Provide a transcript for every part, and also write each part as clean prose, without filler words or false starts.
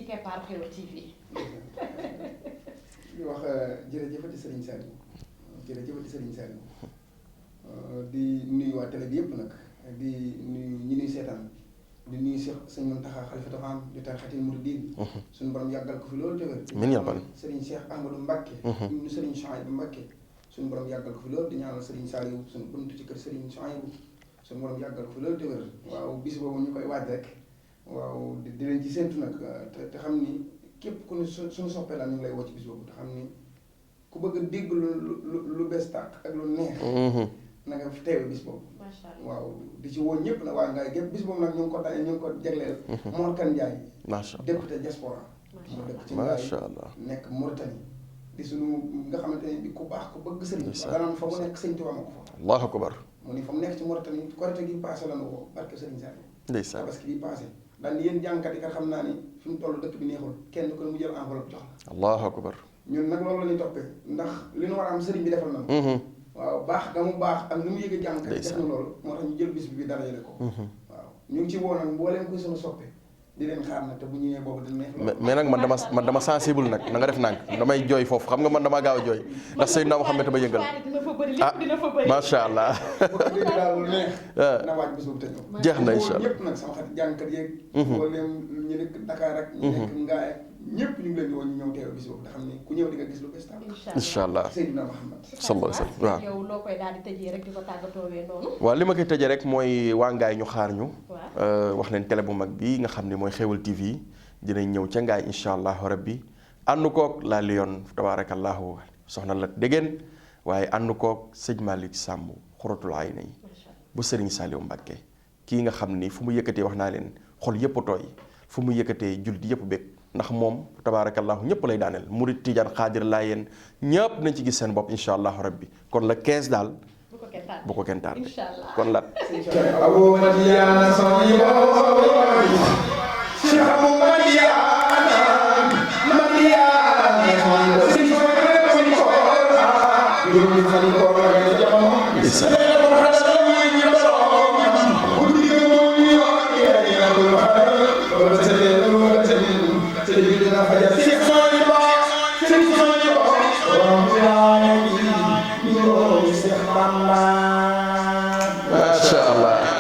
keppaaru Xeweul TV. di wax jërëjëfati Serigne Saliou jërëjëfati Serigne Saliou di nuyu waa télé bi yëpp nag di nuyu ñi nuy seetaan di nuyu sëñ Mountakha Khalifatul Am di tarixatil muridin suñu borom yàggal ko fi loolu tëwër min yàbbal Serigne Cheikh Ahmadou Mbacké ñu Serigne Chouaïbou Mbacké suñu borom yàggal ko fi loolu di ñaanal Serigne Saliou suñu buntu ci kër Serigne Chouaïbou suñu borom yàggal ko fi loolu tëwër waaw bis boobu ñu koy waaj rek waaw di leen ci séntu nag te xam ni képp ku ne suñu soppee la ñu ngi lay woo ci bis boobu te xam ni ku bëgg a dégg lu bees tàq ak lu neex na nga teewe bis boobu waaw di ci woon ñëpp nag waa Ngaye gépp bis boobu nag ñu ngi ko jagleel Mor Kane Ndiaye député diaspora moo dëkk ci Ngaye nekk Mauritanie di suñu nga xamante ne di ku baax ku bëgg sëriñ ganaan fa mu nekk sëñ Tuubaa ma ko fa allahu akbar mu ni fa mu nekk ci Mauritanie korite gi passé la nu ko barke sëriñ Saliou ndeysaan parce que bi passé daal yéen jàngkat yi kat xam naa ni fi mu toll dëkk bi neexul kenn ku ne mu jël enveloppe jox la allahu akbar ñun nag loolu la ñuy toppee ndax li nu war a am sëriñ bi defal na waaw baax ga mu baax ak ni mu yëgee jàngkat yi def na loolu moo tax ñu jël bis bi darajale ko waaw ñu ngi ci woo nag mbooleem koy sunu soppe di leen xaar nag te bu ñëwee boobu dina neex mais nag man dama sensible nag na nga def nànk damay jooy foofu xam nga man damaa gaaw a jooy ndax Seydina Muhammad ba yëngal macha allah daal lu neex na waaj bis boobu te ñëw jeex na incha allah ñëpp nag sama xarit jàngkat yeeg mbooleem ñu nekk Dakar ak ñu nekk Ngaye ñëpp ñu ngi leen di woon ñu ñëw teew bis boobu te xam ne ku ñëw di nga gis lu bees tàq incha allah Seydina Muhammad sallallahu alayhi wa sallam waaw yow loo koy daal di tëjee rek di ko tàggatoowee noonu waaw li ma koy tëjee rek mooy waa Ngaye ñu xaar ñu wax leen télé bu mag bi nga xam ne mooy Xeweul TV dinañ ñëw ca Ngaye incha allahu rabbi ànd koog la Lion tabarakallahu soxna la déggeen waaye ànd koog sëñ Malick Samb xuratul ayna yi bu Serigne Saliou Mbacké kii nga xam ni fu mu yëkkatee wax naa leen xol yëpp tooy fu mu yëkkatee jullit yëpp bég ndax moom tabarakallahu ñëpp lay daaneel murid tijaan xaadir laayeen ñëpp nañ ci gis seen bopp incha allahu rabbi kon la 15 daal bu ko kenn tardé kon la Abu Madiana Cheikh Abu Madiana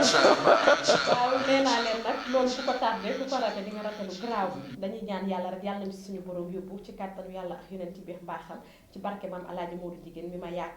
waaw nee naa leen nag loolu ku ko tardé ku ko rate di nga rate lu garaaw dañuy ñaan yàlla rek yàlla na ci suñu borom yóbbu ci kàttanu yàlla ak yonent bi mbaaxam ci barke maam Alaaji Moodu Jigéen mi ma yaakaar